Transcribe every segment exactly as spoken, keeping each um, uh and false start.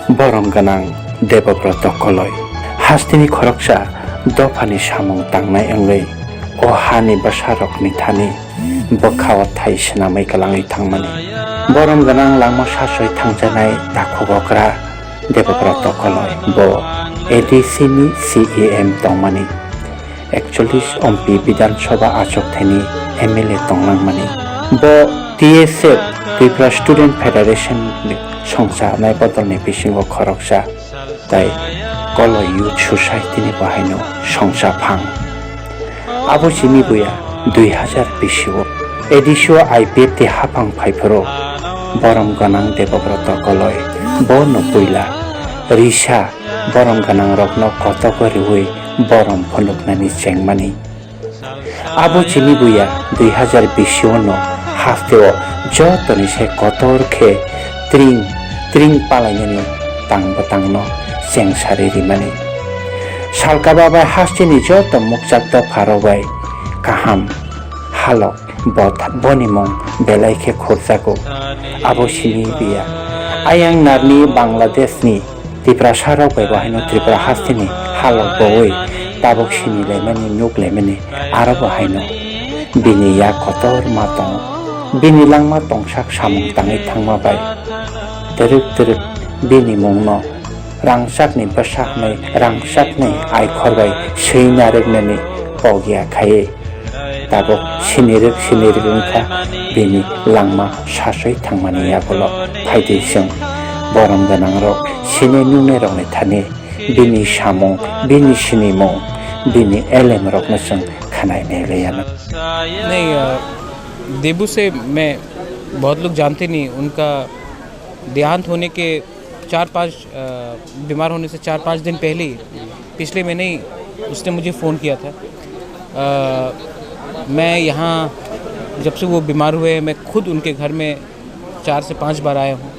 Borom gwnang Debobroto Koloi hasteni khoroksa dophani samung tangnai wngwi o hani bwsarokni thani bwkha-o thai swnamwi kwlangwi thangmani. Borom gwnang langma sasoi thangjanai takhuk okra Debobroto Koloi bo A D C ni C E M tongmani. Ekchollis ompi Bidhan Sabha achukthani M L A tongnangmani. Bo T S F, Tripura Student Federation ni songcha nai bodolni bisingo khoroksa, tai Koloi Youth Society ni bo haino songcha phang. Abo simi buya dui hazar bisi o A D C o I P F T haphang phaiphuru borom gwnang Debobroto Koloi bo no puila risa borom gwnangrokno kotogo riui borom phunuknani chengmani. Abo chini buya dui hazar bisi o no hasteo jotoni se kotor khe tring tring palainani tang bwtangno chengsari rimani. Salkaba bai hasteni joto mukchak dopharok bai kaham halok. Bo tha-, boni mung belai khe khurjago. Abo simi biya. Ayang narni Bangladeshni Tiprasarok bai bo haino Tripura hasteni halok bowi tabuk sini laimani, nuk laimani, aro bo haino bini yak kotor ma tongo. Bini langma tongsak samung tangwi thangma bai twrwk twrwk bini mungno rangchakni bwsa hwnwi rangchakni aikhor bai swi narwknani pokya khaiwi tabuk sinirwk sinirwk wngkha bini langma saswi thangmani yagulo. Phaidi chwng borom gwnangrok sinai nuknairokni thani bini samung, bini sinimung, bini elemrokno chwng khwnai nailaiya. नहीं, अ, देबू से मैं बहुत लोग जानते नहीं, उनका देहांत होने के चार पाँच, अ, बीमार होने से चार पाँच दिन पहले ही, पिछले महीने ही उसने मुझे फ़ोन किया था। अ, मैं यहाँ, जब से वो बीमार हुए हैं, मैं खुद उनके घर में चार से पाँच बार आया हूँ।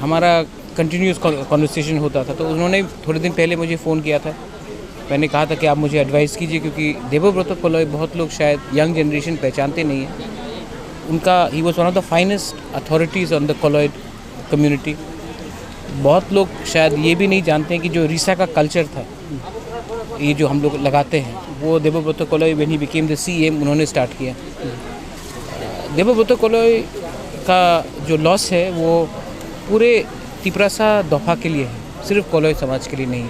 हमारा कंटिन्यूअस कॉन-, कॉन्वर्सेशन होता था, तो उन्होंने थोड़े दिन पहले मुझे फ़ोन किया था। मैंने कहा था कि आप मुझे एडवाइस कीजिए, क्योंकि देवव्रत कोलॉय बहुत लोग शायद यंग जनरेशन पहचानते नहीं है। उनका, he was one of the finest authorities on the Koloi community। बहुत लोग शायद ये भी नहीं जानते हैं कि जो रिसा का कल्चर था, ये जो हम लोग लगाते हैं, वो देवव्रत कोलॉय, when he became the C M, उन्होंने स्टार्ट किया। देवव्रत कोलॉय का जो लॉस है, वो पूरे तिपरासा दोफा के लिए है, सिर्फ कोलॉय समाज के लिए नहीं।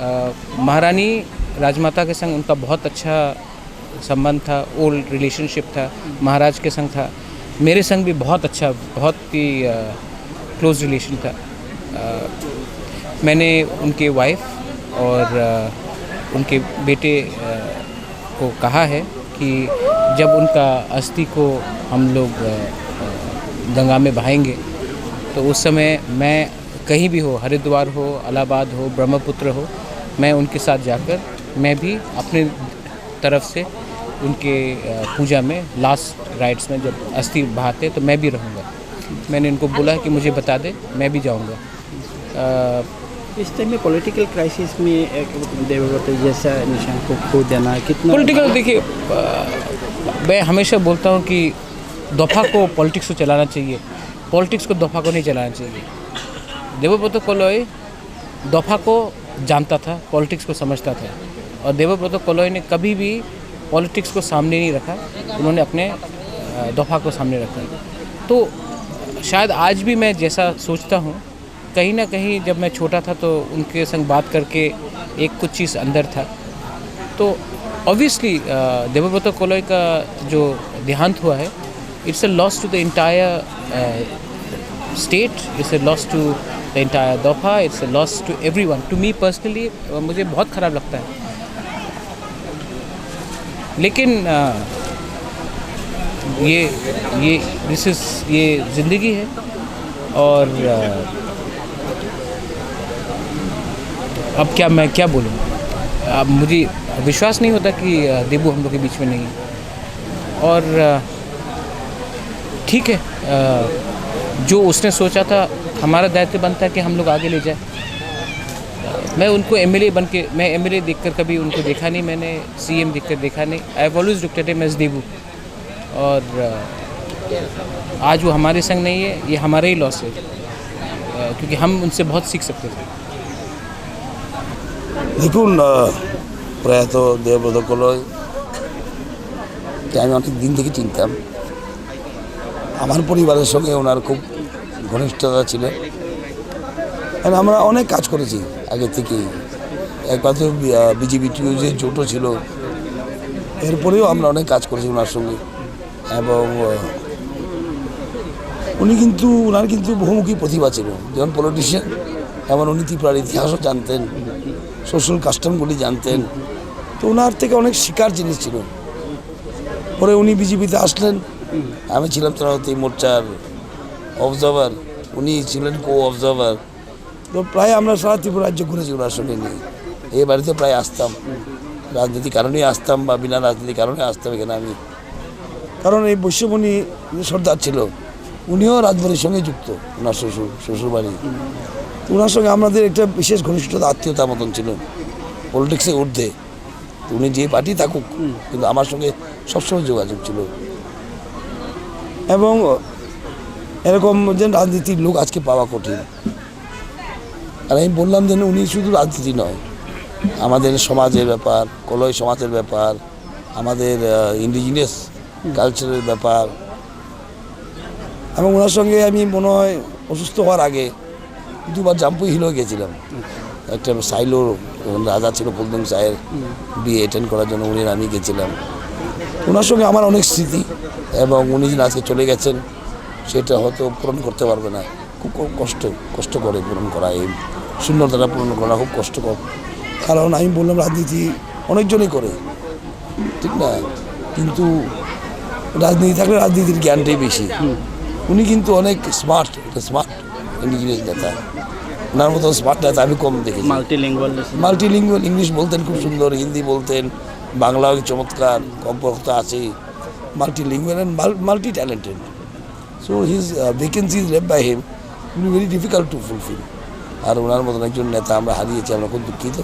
अ, महारानी राजमाता के संग उनका बहुत अच्छा संबंध था, ओल्ड रिलेशनशिप था, महाराज के संग था, मेरे संग भी बहुत अच्छा, बहुत ही, अ, क्लोज रिलेशन था। अ, मैंने उनके वाइफ और, अ, उनके बेटे, अ, को कहा है कि जब उनका अस्थि को हम लोग, अ, अ, गंगा में बहाएंगे, तो उस समय मैं कहीं भी हो, हरिद्वार हो, इलाहाबाद हो, ब्रह्मपुत्र हो, मैं उनके साथ जाकर मैं भी अपने तरफ से उनके, अ, पूजा में, लास्ट राइट्स में जब अस्थि बहाते, तो मैं भी रहूँगा। मैंने उनको बोला कि मुझे बता दे, मैं भी जाऊँगा। अ, इस टाइम में पॉलिटिकल क्राइसिस में एक देवव्रत जैसा इंसान को खो देना कितना पॉलिटिकल, देखिए, अ, मैं हमेशा बोलता हूँ कि दोफा को पॉलिटिक्स को चलाना चाहिए, पॉलिटिक्स को दोफा को नहीं चलाना चाहिए। देवव्रत कोलॉय दोफा को जानता था, पॉलिटिक्स को समझता था, और देवव्रत कोलॉय ने कभी भी पॉलिटिक्स को सामने नहीं रखा, उन्होंने अपने, अ, दोफा को सामने रखा। तो शायद आज भी मैं जैसा सोचता हूँ, कहीं ना कहीं जब मैं छोटा था तो उनके संग बात करके एक कुछ चीज़ अंदर था। तो ऑब्वियसली, अ, देवव्रत कोलॉय का जो देहांत हुआ है, it's a loss to the entire, a, state, it's a loss to the entire दोफा, it's a loss to everyone। To me personally, अ, मुझे बहुत ख़राब लगता है। लेकिन, अ, ये, ये, दिस इज़, ये ज़िंदगी है और, अ, अब क्या, मैं क्या बोलूँ? अब मुझे विश्वास नहीं होता कि, अ, देबू हम लोग के बीच में नहीं है। और, अ, ठीक है, अ, जो उसने सोचा था, हमारा दायित्व बनता है कि हम लोग आगे ले जाए। मैं उनको एमएलए बन के, मैं एमएलए देखकर कभी उनको देखा नहीं, मैंने सीएम देखकर देखा नहीं। I have always looked at him as देबू। और, अ, आज वो हमारे संग नहीं है, ये हमारा ही लॉस है। क्योंकि हम उनसे बहुत सीख सकते थे। দেখুন, আহ, প্রয়াত দেবব্রত কলইকে আমি অনেক দিন থেকে চিনতাম। আমার পরিবারের সঙ্গে ওনার খুব ঘনিষ্ঠতা ছিল। আর আমরা অনেক কাজ করেছি আগে থেকেই। একবার তো বি-, আহ, বিজেপি টিউজে জোটও ছিল, এরপরেও আমরা অনেক কাজ করেছি ওনার সঙ্গে। এবং, আহ, উনি কিন্তু, ওনার কিন্তু বহুমুখী প্রতিভা ছিল। যেমন পলিটিশিয়ান, এমন উনি ত্রিপুরার ইতিহাসও জানতেন, সোশ্যাল কাস্টমগুলি জানতেন। তো ওনার থেকে অনেক শেখার জিনিস ছিল। পরে উনি বিজেপিতে আসলেন, আমি ছিলাম তার এই মোর্চার অবজার্ভার, উনি ছিলেন কো অবজার্ভার। তো প্রায় আমরা সারা ত্রিপুরা রাজ্য ঘুরেছি ওনার সঙ্গে নিয়ে। এই বাড়িতে প্রায় আসতাম, রাজনৈতিক কারণেই আসতাম বা বিনা রাজনৈতিক কারণে আসতাম এখানে আমি। কারণ এই বৈশ্যমণি যে সর্দার ছিল, উনিও রাজবাড়ির সঙ্গে যুক্ত, ওনার শ্বশুর, শ্বশুরবাড়ি। তো ওনার সঙ্গে আমাদের একটা বিশেষ ঘনিষ্ঠতা, আত্মীয়তা মতন ছিল, পলিটিক্সে ঊর্ধ্বে। তো উনি যে পার্টি থাকুক, হুম। কিন্তু আমার সঙ্গে সবসময় যোগাযোগ ছিল। এবং এরকম যে রাজনীতির লোক আজকে পাওয়া কঠিন। আর আমি বললাম যে উনি শুধু রাজনীতি নয়, আমাদের সমাজের ব্যাপার, কলই সমাজের ব্যাপার, আমাদের, আহ, ইন্ডিজিনাস হুম। কালচারের ব্যাপার। এবং ওনার সঙ্গে আমি মনে হয় অসুস্থ হওয়ার আগে দুবার জাম্পুই হিলও গেছিলাম। আচ্ছা। একটা সাইলো, রাজা ছিল ফুলদুং চায়ের হুম। বিয়ে অ্যাটেন্ড করার জন্য উনি আর আমি গেছিলাম। ওনার সঙ্গে আমার অনেক স্মৃতি এবং উনি যে আজকে চলে গেছেন সেটা হয়তো পূরণ করতে পারবে না। খুব ক-, কষ্ট, কষ্ট করে পূরণ করা, এই শূন্যতাটা পূরণ করা খুব কষ্টকর। কারণ আমি বললাম রাজনীতি অনেকজনই করে, ঠিক না? কিন্তু রাজনীতি থাকলে রাজনীতির জ্ঞানটাই বেশি। হুম। উনি কিন্তু অনেক স্মার্ট, একটা স্মার্ট ইন্ডিজিনাস নেতা। ওনার মতো স্মার্ট নেতা আমি কম দেখেছি। মাল্টিলিঙ্গুয়াল। মাল্টিলিঙ্গুয়াল, ইংলিশ বলতেন খুব সুন্দর, হিন্দি বলতেন, বাংলাও চমৎকার, কম বক্তা আছে, multilingual and multi talented. So his, uh, vacancy is left by him will be very difficult to fulfill. আর ওনার মতন একজন নেতা আমরা হারিয়েছি, আমরা খুব দুঃখিত।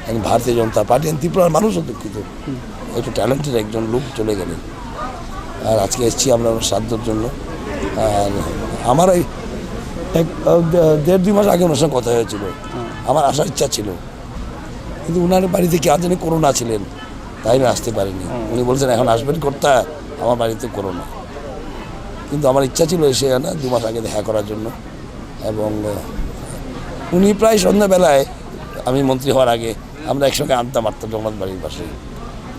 এবং ভারতীয় জনতা পার্টি এবং ত্রিপুরার মানুষও দুঃখিত। হুম। একটু ট্যালেন্টেড একজন লোক চলে গেলেন। আর আজকে এসেছি আমরা ওনার শ্রাদ্ধর জন্য। আর আমার এই এক, আহ, দে-, দেড় দুই মাস আগে ওনার সঙ্গে কথা হয়েছিল। হুম। আমার আসার ইচ্ছা ছিল, কিন্তু ওনার বাড়িতে কি জানি করোনা ছিলেন, তাই আমি আসতে পারিনি। হুম। উনি বলছেন, "এখন আসবেন কর্তা, আমার বাড়িতে করোনা।" কিন্তু আমার ইচ্ছা ছিল এসে না, দু মাস আগে দেখা করার জন্য। এবং, আহ, উনি প্রায় সন্ধ্যাবেলায়, আমি মন্ত্রী হওয়ার আগে, আমরা একসঙ্গে আড্ডা মারতাম জগন্নাথ বাড়ির পাশে।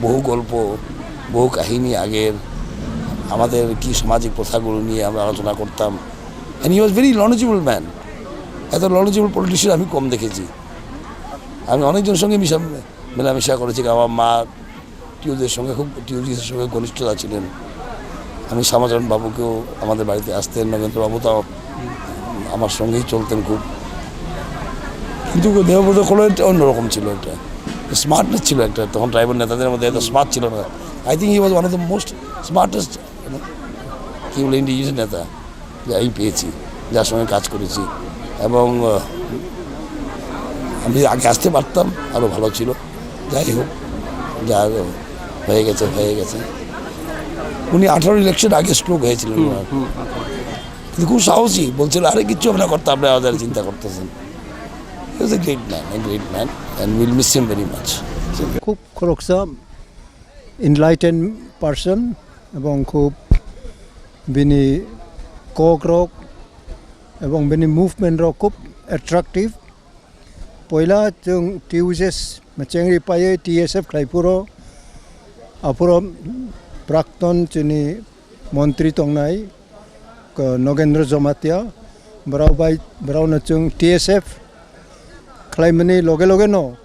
বহু গল্প, বহু কাহিনী আগের, আমাদের কি সামাজিক প্রথাগুলো নিয়ে আমরা আলোচনা করতাম। And he was very knowledgeable man. এত নলেজেবল পলিটিশিয়ান আমি কম দেখেছি। আমি অনেকজনের সঙ্গে মিশা-, মেলামেশা করেছি। আমার মা টিউজের সঙ্গে খুব, টিউজের সঙ্গে ঘনিষ্ঠতা ছিলেন। আমি শ্যামাচরণ বাবুকেও আমাদের বাড়িতে আসতেন, নগেন্দ্র বাবু তো আমার সঙ্গেই চলতেন খুব। কিন্তু দেবব্রত কলইটা অন্যরকম ছিল, একটা স্মার্টনেস ছিল একটা। তখন ট্রাইবাল নেতাদের মধ্যে এত স্মার্ট ছিল না। I think he was one of the most smartest, you know, কি বলে, ইন্ডিজিনাস নেতা যে আমি পেয়েছি, যার সঙ্গে কাজ করেছি। এবং, আহ, আমি আগে আসতে পারতাম, আরও ভালো ছিল। যাই হোক, যা হয়ে গেছে, হয়ে গেছে। উনি আঠারো ইলেকশন আগে স্ট্রোক হয়েছিলেন হুম, ওনার। হুম, আচ্ছা। কিন্তু খুব সাহসী, বলছিল, "আরে, কিচ্ছু হবে না, কর্তা, আপনি আমাদের চিন্তা করতেছেন।" He was a great man, a great man, and we'll miss him very much. খুব খরকসা, enlightened person, এবং খুব bini kokrok এবং bini movement rok khub attractive. Poila chwng T U J S mechengri paiwi T S F khlai phuru, aphuru prakton chini montri tongnai, ko-, Nogendra Jamatia, borok bai, borokno chwng T S F khlaimani loge loge no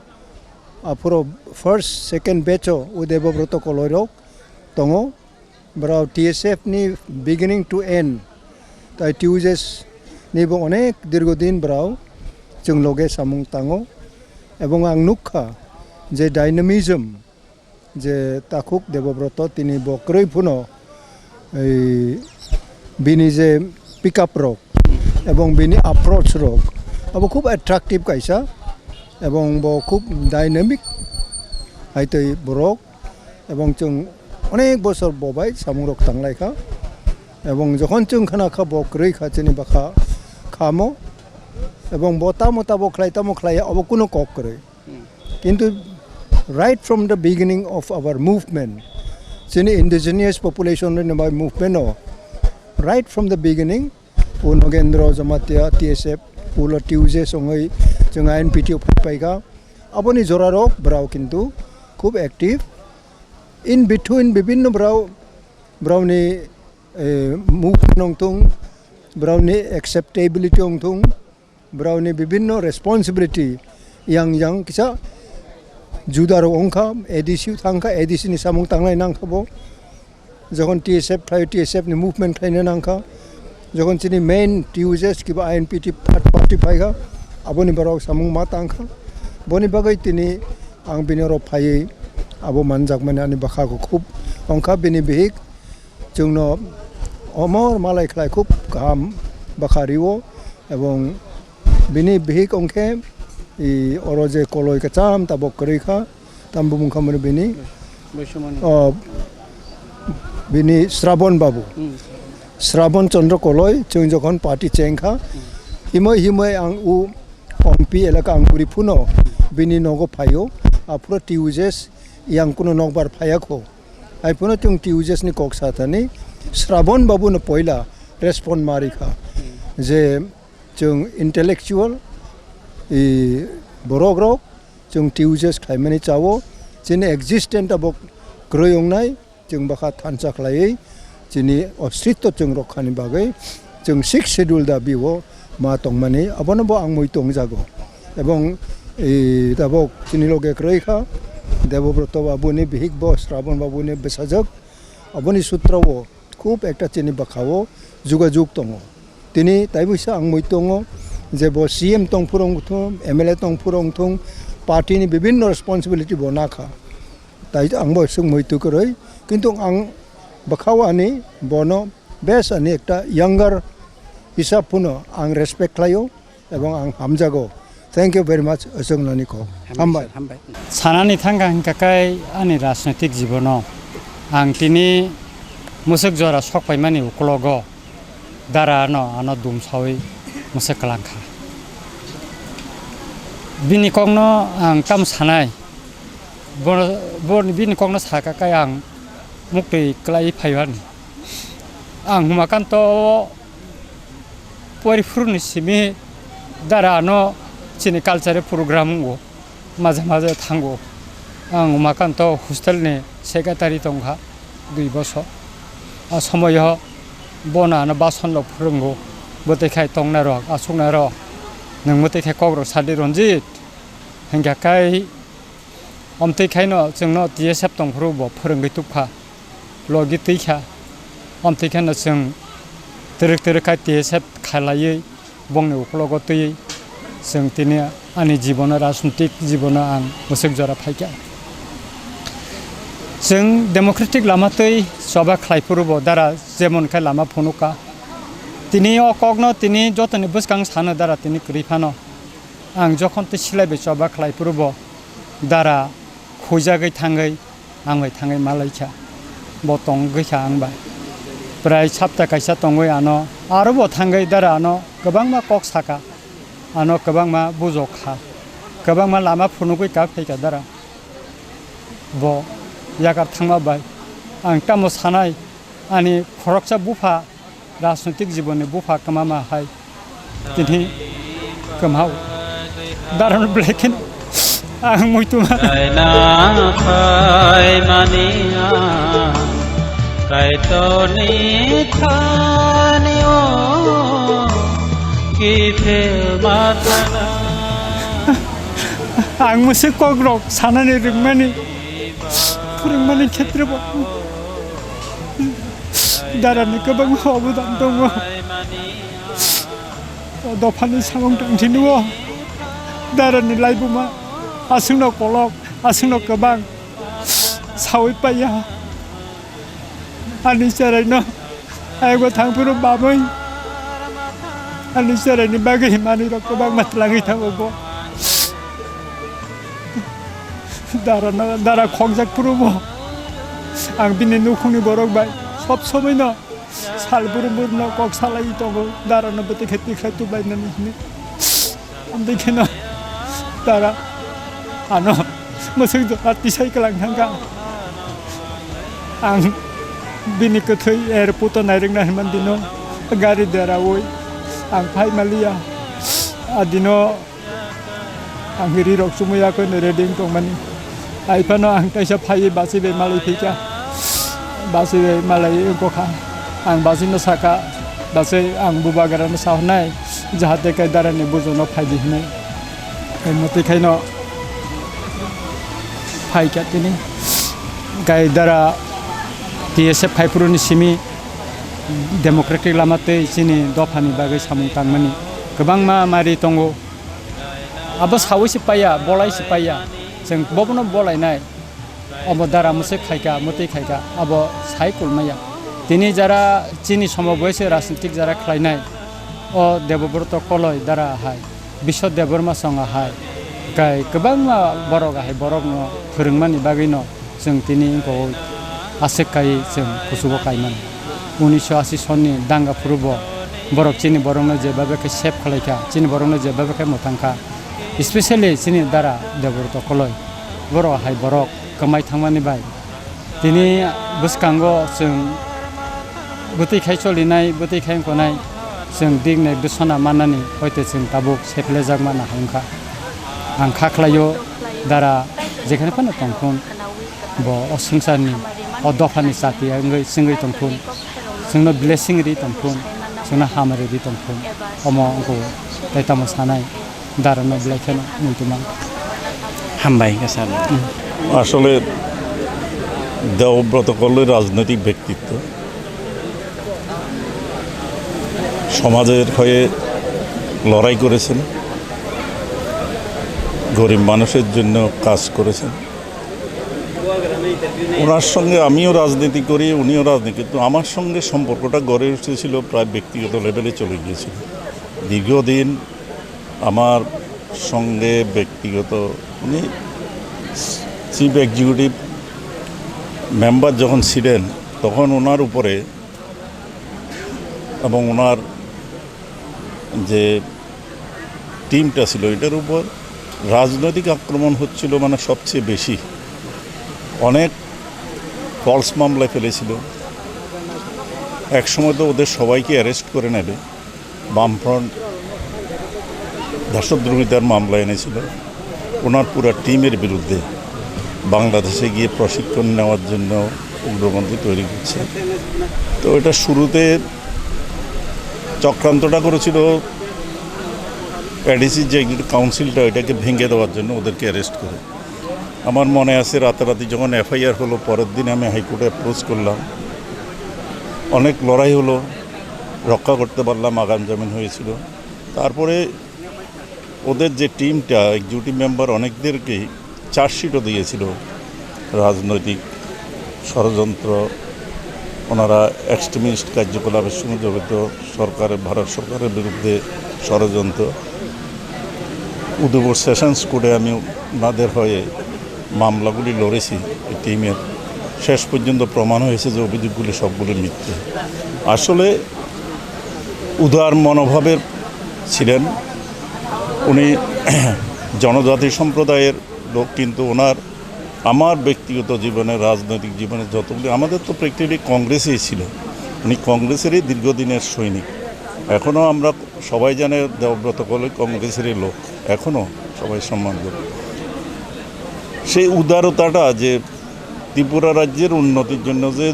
aphuru first, second batch o Uday Bobroto koloi rok tongo. Borok T S F ni beginning to end, tai T U J S ni bo onek dirgo din borok chwng loge samung tango. Ebong ang nukha je dynamism, je takhuk Debobroto tini bo kwrwi phano, ei, bini je pick up rok ebong bini approach rok abo khub attractive kaisa, ebong bo khub dynamic hai tei borok. Ebong chwng onek bosor bo bai samung rok tang lai kha. Ebong jokhon chwng khna kha bo kwrwi kha chini bwkha khamo, Ebong bo tamo tabo khlai, tamo khlai, obo kuno kok kwrwi. Hmm. Kintu right from the beginning of our movement, chini indigenous population ni bai movement o, right from the beginning, o Nogendra Jamatia, T S F, ulo T U J songwi chwng I N P T o phai paikha. Aboni jorarok brao kintu khub active. In between bibinno brao, braoni, eh, movement wngthung, braoni acceptability wngthung, braoni bibinno responsibility yang yang kisa juda rok wngkha, A D C thangkha, A D C ni samung tanglai nangkha bo. Jokhon T S F khlai, T S F ni movement khlaina nangkha. Jokhon chini main T U J kiba I N P T third party phaikha, aboni borok samung ma tangkha. Boni bagwi tini ang bini oro phaiwi abo manjakmani ani bwkha kho khub wngkha bini bihik. Chwngno omor malai khlai khub kaham bwkha rio, ebong bini bihik ongkhe, i, oro je koloi kwcham tabok kwrwi kha, tam bumung kha mani bini, Boisomani. O, bini Srabon Babu. Hmm. Srabon Chandra Koloi, chwng jokhon party cheng kha, himoi himoi ang u Ompi elaka ang guri phuno bini nogo phaio, aphuru T U J yang kuno nokbar phaiya kho. Hai phano chwng T U J ni kok sa thani Srabon Babu no poila respond ma rikha je chwng intellectual i borok rok chwng T U J khlaimani chao chini existent abo kwrwi wngnai chwng bwkha thansa khlaiwi chini ostitto chwng rokkhani bagwi chwng sixth schedule dabi o ma tongmani abono bo ang mui tongjago. Ebong, e, tabok chini loge kwrwi kha, Debobroto babuni bihik bo, Srabon babuni bwsajwk, aboni sutra o khub ekta chini bwkha o jugajug tongo. Tini taibuisa ang mui tongo je bo C M tongphuru wngthung, M L A tongphuru wngthung, party ni bibinno responsibility bo nakha. Tai ang bo swk mui tu kwrwi, kintu ang bwkha o ani bono best ani ekta younger hisab phano ang respect khlaio. Ebong ang hamjago. Thank you very much, Osok Nani kok. Hambai, hambai. Sir, hambai. Sanani thangkha hingkha khe ani rajnoitik jibono ang tini mwswk jora sok paimani uklogo dara ano, ano dumsawi mwswk kwlangkha. Bini kokno ang tamo sanai, bo, bo, bini kokno sakha khe ang muktwi kwlaiwi phaimani. Ang Humakanto o poriphuruni simi dara ano chini culture program wngo, maje maje thango. Ang Humakanto hostel ni secretary tongkha dui bosor. A somoyo bono ano bason rok phwrwngo, bwtwi khai tongnai rok, aswknai rok, nwng bwtwi khai kok rok sadi Ranjit, hingkha kai. Omtwi khaino chwngno T S F tongphuru bo phwrwngwi tubkha, logi twikha. Omtwi khaino chwng twrwk twrwk khai T S F khalaiwi bongni uklogo twiwi chwng tini ani jibono, rajnitik jibono ang bwswk jora phaikha. Chwng democratic lama twi choba khlaiphuru bo dara jemon khai lama phunukha. Tini o kokno tini jotoni bwskang sano dara tini kwrwi phano. Ang jokhon tei silai bai choba khlai phuru bo dara khuijagwi thangwi ang bai thangwi malaikha, bo tongwi kha ang bai. Prai sapta kaisa tongwi ano aro bo thangwi dara ano kwbangma kok saka, ano kwbangma bujok kha, kwbangma lama phunugwi kak phaikha dara. Bo yakar thangma bai ang tamo sanai ani khoroksa bupha rajnoitik jibonni bupha kwmama hai tini kwmao. Daron black and ang muituma. Kaina phaimani ang Kaitorni thani o kiphilma thana. Ang mwswk kokrok sanani rwngmani, phwrwngmani khetre bo darani kwbangma obodan tongo. O dophani samung tangthini o darani laibuma aswkno kolok, aswkno kwbang saui paiya. Ani cheraino ayokbo thangphuru bamwi ani cheraini bagwi manwirok kwbangma twlangwi thango bo. Darano, dara khokjak phuru bo ang bini nukhungni borok bai sob somoino sal burum burumno kok salai tongo, darano bwtwi khe tikhlai tublainani hwnwi. Tei kheno tara ano mwswk jora tisai kwlang thangkha. Ang bini kwthwi airport o nairwkna hinmani dino gari deraui ang phai maliya. A dino ang ri rok chumui yakhwino ready wng tongmani. Hai phano ang kaisa phaiwi bachwi bai malai phikha. Bachwi bai malai wngkha. Ang bachwino sakha, bachwi ang bubagrano sahornai, jahate kai darani bujono phaidi hinwi. Hai motwi khaino phaikha tini. Kai dara T S F phaiphuruni simi democratic lama tei chini dophani bagwi samung tangmani kwbangma mari tongo. Abo saui se paiya, bolai se paiya. Chwng bobono bolainai. Omo dara mwsai khaika, mwtwi khaika, abo sai kulmaya. Tini jara chini somo boyese rajnitik jara khlainai, o Debobroto Koloi dara hai, Biswa Debbarma song hai, kai kwbangma borok hai borokno phwrwngmani bagwino chwng tini wngkho aswk kai chwng kuchugo kaimani. Unisho ashi sonni danga phuru bo borok chini borokno jebabe khe save khlaikha, chini borokno jebabe khe mwthangkha, especially chini dara Debobroto Koloi. Borok hai borok kwmai thangmani bai tini bwskango chwng bwtwi khai cholinai, bwtwi khai wngkhanai, chwng diknai bwsona mannani hoite chwng tabuk sephlejak mana hai wngkha. Ang kha khlaio dara jekhane phano tongthun, bo o swngcharni o dophani chati wngwi chwngwi tongthun, chwngno blessing ri tongthun, chwngno hamari ri tongthun, omo wngkha tei tamo sanai. Darano belai kheno muitu mang. Hambai hwnkha sir. আসলে দেবব্রত কল্লই রাজনৈতিক ব্যক্তিত্ব, সমাজের হয়ে লড়াই করেছেন, গরিব মানুষের জন্য কাজ করেছেন। ওনার সঙ্গে আমিও রাজনীতি করি, উনিও রাজনীতি, কিন্তু আমার সঙ্গে সম্পর্কটা গড়ে উঠেছিল প্রায় ব্যক্তিগত লেভেলে চলে গিয়েছিল। দীর্ঘদিন আমার সঙ্গে ব্যক্তিগত, উনি চিফ এক্সিকিউটিভ মেম্বার যখন ছিলেন, তখন ওনার উপরে এবং ওনার যে টিমটা ছিল, এটার উপর রাজনৈতিক আক্রমণ হচ্ছিল, মানে, সবচেয়ে বেশি। অনেক ফলস মামলায় ফেলেছিল। এক সময় তো ওদের সবাইকে অ্যারেস্ট করে নেবে। বামফ্রন্ট দেশদ্রোহিতার মামলা এনেছিল ওনার পুরা টিমের বিরুদ্ধে, বাংলাদেশে গিয়ে প্রশিক্ষণ নেওয়ার জন্য উগ্রপন্থী তৈরি করছে। তো এটা শুরুতে চক্রান্তটা করেছিল এডিসি যে কাউন্সিলটা, ওইটাকে ভেঙে দেওয়ার জন্য ওদেরকে অ্যারেস্ট করে। আমার মনে আছে, রাতারাতি যখন এফআইআর হলো, পরের দিন আমি হাইকোর্টে অ্যাপ্রোচ করলাম, অনেক লড়াই হলো, রক্ষা করতে পারলাম, আগাম জামিন হয়েছিল। তারপরে ওদের যে টিমটা, এক্সিকিউটিভ মেম্বার অনেকদেরকেই চার্জশিটও দিয়েছিল, রাজনৈতিক ষড়যন্ত্র, ওনারা এক্সট্রিমিস্ট কার্যকলাপের সঙ্গে জড়িত, সরকারের, ভারত সরকারের বিরুদ্ধে ষড়যন্ত্র। উদয়পুর সেশনস কোর্টে আমি ওনাদের হয়ে মামলাগুলি লড়েছি এই টিমের। শেষ পর্যন্ত প্রমাণ হয়েছে যে অভিযোগগুলি সবগুলি মিথ্যে। আসলে উদার মনোভাবের ছিলেন উনি। জনজাতি সম্প্রদায়ের লোক, কিন্তু ওনার, আমার ব্যক্তিগত জীবনে, রাজনৈতিক জীবনে যতগুলি, আমাদের তো প্র্যাকটিক্যালি কংগ্রেসেই ছিল, উনি কংগ্রেসেরই দীর্ঘদিনের সৈনিক। এখনও আমরা সবাই জানে দেবব্রত কলই কংগ্রেসেরই লোক, এখনও সবাই সম্মান করে। সেই উদারতাটা যে ত্রিপুরা রাজ্যের উন্নতির জন্য যে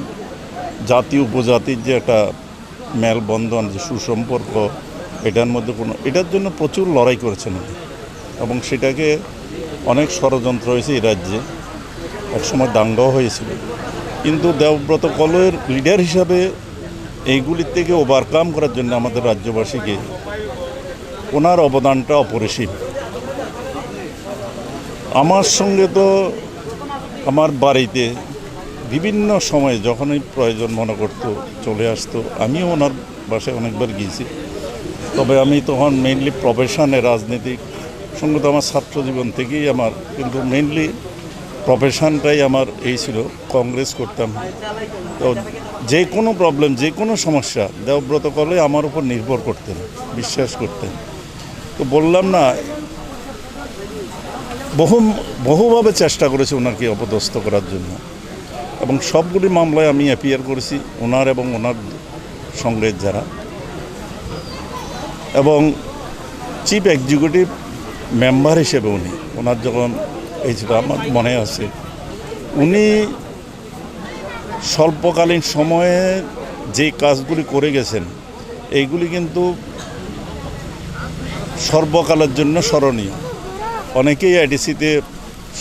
জাতি উপজাতির যে একটা মেলবন্ধন, যে সুসম্পর্ক, এটার মধ্যে কোনো, এটার জন্য প্রচুর লড়াই করেছেন উনি। এবং সেটাকে অনেক ষড়যন্ত্র হয়েছে এই রাজ্যে, একসময় দাঙ্গাও হয়েছিল। কিন্তু দেবব্রত কলয়ের লিডার হিসাবে এইগুলির থেকে ওভারকাম করার জন্য আমাদের রাজ্যবাসীকে ওনার অবদানটা অপরিসীম। আমার সঙ্গে তো আমার বাড়িতে বিভিন্ন সময়ে যখনই প্রয়োজন মনে করতো চলে আসতো, আমিও ওনার বাসায় অনেকবার গিয়েছি। তবে আমি তখন মেইনলি প্রফেশনে রাজনীতিক সঙ্গে তো আমার ছাত্র জীবন থেকেই আমার, কিন্তু মেইনলি প্রফেশনটাই আমার এই ছিল, কংগ্রেস করতাম। তো যে কোনো প্রবলেম, যে কোনো সমস্যা দেবব্রত কলে আমার উপর নির্ভর করতেন, বিশ্বাস করতেন। তো বললাম না, বহু, বহুভাবে চেষ্টা করেছে ওনাকে অপদস্থ করার জন্য, এবং সবগুলি মামলায় আমি অ্যাপিয়ার করেছি, ওনার এবং ওনার সঙ্গে যারা, এবং চিফ এক্সিকিউটিভ মেম্বার হিসেবে উনি, ওনার যখন এই ছিল, আমার মনে আছে, উনি স্বল্পকালীন সময়ে যে কাজগুলি করে গেছেন, এইগুলি কিন্তু সর্বকালের জন্য স্মরণীয়। অনেকেই এডিসিতে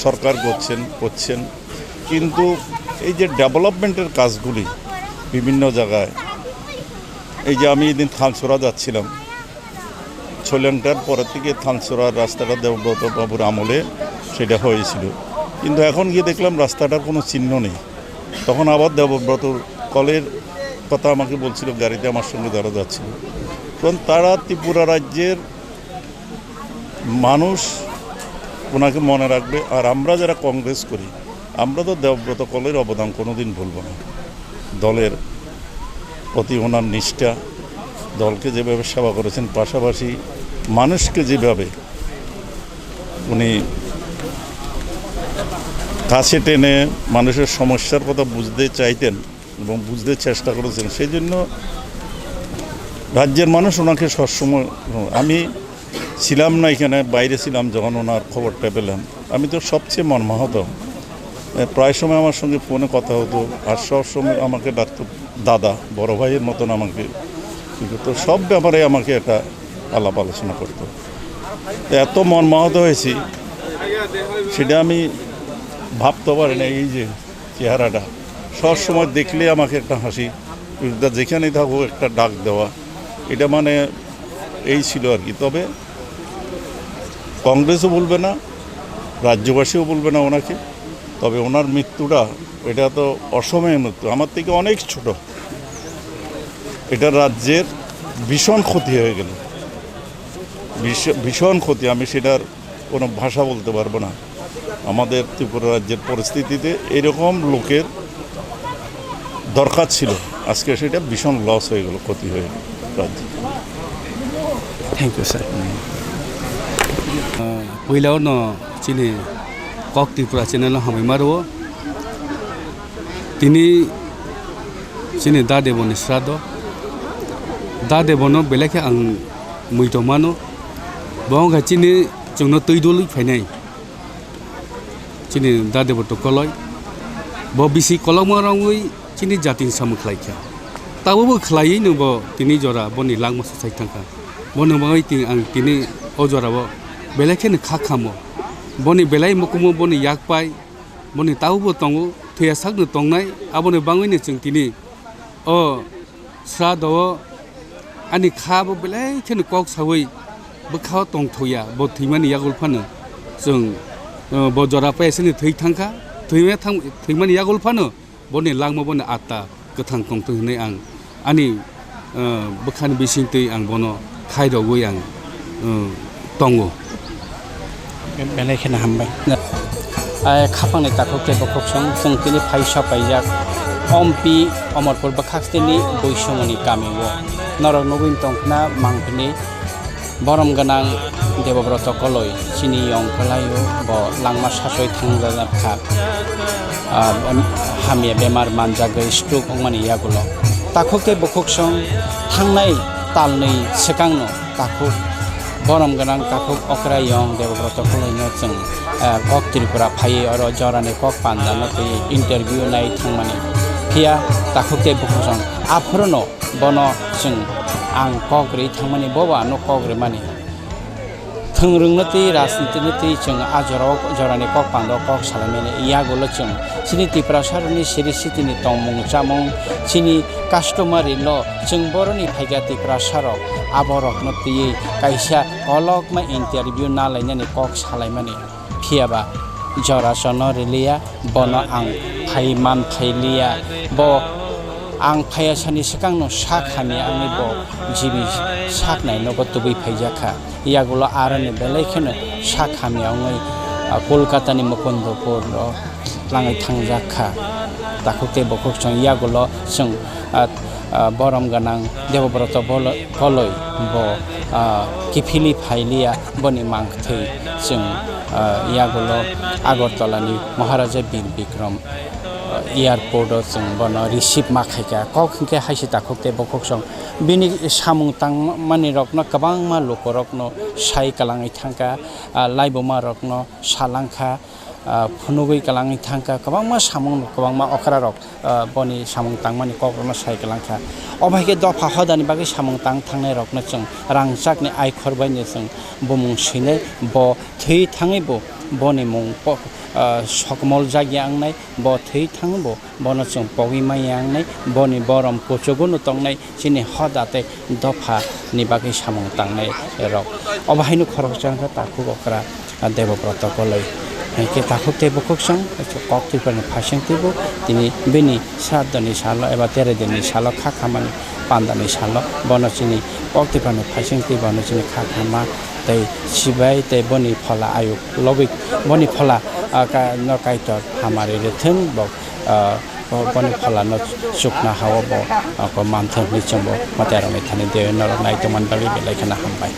সরকার করছেন, করছেন, কিন্তু এই যে ডেভেলপমেন্টের কাজগুলি বিভিন্ন জায়গায়, এই যে আমি এদিন থানসোরা যাচ্ছিলাম, ছৈলাংটার পরে থেকে থানসোরার রাস্তাটা দেবব্রত বাবুর আমলে সেটা হয়েছিল, কিন্তু এখন গিয়ে দেখলাম রাস্তাটার কোনো চিহ্ন নেই। তখন আবার দেবব্রতর কলের কথা আমাকে বলছিল, গাড়িতে আমার সঙ্গে যারা যাচ্ছিল, কারণ তারা ত্রিপুরা রাজ্যের মানুষ ওনাকে মনে রাখবে। আর আমরা যারা কংগ্রেস করি, আমরা তো দেবব্রত কলের অবদান কোনোদিন ভুলব না। দলের প্রতি ওনার নিষ্ঠা, দলকে যেভাবে সেবা করেছেন, পাশাপাশি মানুষকে যেভাবে উনি কাছে টেনে মানুষের সমস্যার কথা বুঝতে চাইতেন এবং বুঝতে চেষ্টা করেছেন, সেই জন্য রাজ্যের মানুষ ওনাকে সবসময়, আমি ছিলাম না এখানে, বাইরে ছিলাম, যখন ওনার খবরটা পেলাম, আমি তো সবচেয়ে মর্মাহত। এ, প্রায় সময় আমার সঙ্গে ফোনে কথা হতো, আর সব সময় আমাকে ডাকতো দাদা, বড় ভাইয়ের মতন আমাকে ই করতো, সব ব্যাপারে আমাকে একটা আলাপ আলোচনা করতো। তো এত মর্মাহত হয়েছি, সেটা আমি ভাবতে পারি না। এই যে চেহারাটা, সব সময় দেখলে আমাকে একটা হাসি, যেখানেই থাকো একটা ডাক দেওয়া, এটা মানে এই ছিল আর কি। তবে কংগ্রেসও বলবে না, রাজ্যবাসীও বলবে না ওনাকে। তবে ওনার মৃত্যুটা, এটা তো অসময়ে মৃত্যু, আমার থেকে অনেক ছোট। এটা রাজ্যের ভীষণ ক্ষতি হয়ে গেল, ভীষ-, ভীষণ ক্ষতি। আমি সেটার কোনো ভাষা বলতে পারবো না। আমাদের ত্রিপুরা রাজ্যের পরিস্থিতিতে এরকম লোকের দরকার ছিল, আজকে সেটা ভীষণ লস হয়ে গেল, ক্ষতি হয়ে গেল রাজ্যে। Thank you, sir. Puila no chini Kok Tripura channel no hambai maro. Tini chini Dadebo ni srado. Dadebo no belai khe ang muitom mano. Bo wngkha chini chwngno twi dului phainai. Chini Dadebo to koloi. Bo bisi kolokma rongwi chini jatini samung khlai kha. Tabukbo khlaiwi no bo tini jora boni langma swchai thangkha. Bono bagwi tini ang tini o jorao belai kheno kha khamo. Boni belai mukumu boni yak pai. Boni tabukbo tongo, thwiya sakno tongnai, aboni bagwino chwng tini o srado o ani kha bo belai kheno kok saui bwkha o tongthokya, bo thwimani yagul phano chwng, o, bo jora paisani thwi thangkha, thwima thang-, thwimani yagul phano boni langma boni atta kwthang tongthok hinwi ang ani, eh, bwkhani bisingtwi ang bono khairogwi ang, eh, tongo. Belai kheno hambai. Ai, khapangni takhuk tei bokhoksong chwng tini phaisa paijak. Ompi Omorpur bwkhaksteni Boisongoni kamio. Norok nugwi tongkhna mangpili. Borom gwnang Debobroto Koloi chini yong kwlaio, bo langma sasoi thangjakha, ah, hamya bemar manjagwi stroke wngmani yagulo. Takhuk tei bukhuksong thangnai talnwi swkangno takhuk borom gwnang takhuk okra yong Debobroto Koloino chwng, ah, kok Tripura phaiwi oro jorani kok pandano twi interview nai thangmani. Phiya takhuk tei bukhuksong aphuru no bono chwng ang kok rwi thangmani, bobo ano kok rwmani. Thwngrwngno twi rajnitino twi chwng a jorao, jorani kok pando kok salaimani yagulo chwng chini Tiprasarokni siri sitini tongmung chamung, chini customary law, chwng boroni phaikha Tiprasarok aborokno twiwi kaisa kolokma interview nalainani kok salaimani. Phiya ba jora chono riliya, bono ang phai man phai liya. Bo ang phaiya sani swkangno sak hamya wngwi bo jibi sak nai nogo tubui phaijakha. Yagulo aroni belai kheno sak hamya wngwi, ah, Kolkatani Mukundopur o tlangwi thangjak kha. Takhuk tei bukhuk chwng yagulo chwng, ah, ah, borom gwnang Debobroto bolo-, Koloi bo, ah, kiphilwi phailiya, boni mangthwi chwng, ah, yagulo Agartala ni Maharaja Bir Bikram, ah, airport o chwng bono receive ma khaikha. Kok hinkhe haise takhuk tei bukhuk chwng bini samung tangmani rokno kwbangma lukurokno sai kwlangwi thangkha, ah, laibuma rokno salangkha, ah, phunugwi kwlangwi thangkha, kwbangma samung, kwbangma okrarok, ah, boni samung tangmani kokrokno sai kwlangkha. Obo hai khe dopha hodani bagwi samung tang thangnai rokno chwng rangchakni aikhor baino chwng bumung swinai, bo thwi thangwi bo boni mung po-, ah, sokmol jakya wngnai, bo thwi thangwi bo bono chwng pogwi manya wngnai, boni borom kuchugo no tongnai, chini hoda tei dopha ni bagwi samung tangnai rok. Obo haino khoroksa wngkha takhuk okra, ah, Debobroto Koloi. Hinkhe takhuk tei bukhuk chwng kok Tripura ni phaising twibo tini bini sraddho ni salo eba tere din ni salo kha khamani panda ni salo bono chini kok Tripura ni phaising twi bono chini kha khama tei sibai tei boni phola ayuk lobwi boni phola, ah, ka-, no Kaitor hamari rwthwng bo, ah, bo-, boni pholano chukna hao bo, ah, ko manthok ni chwngbo mate rok ni thani de norok nai tongmani bagwi belai kheno hambai.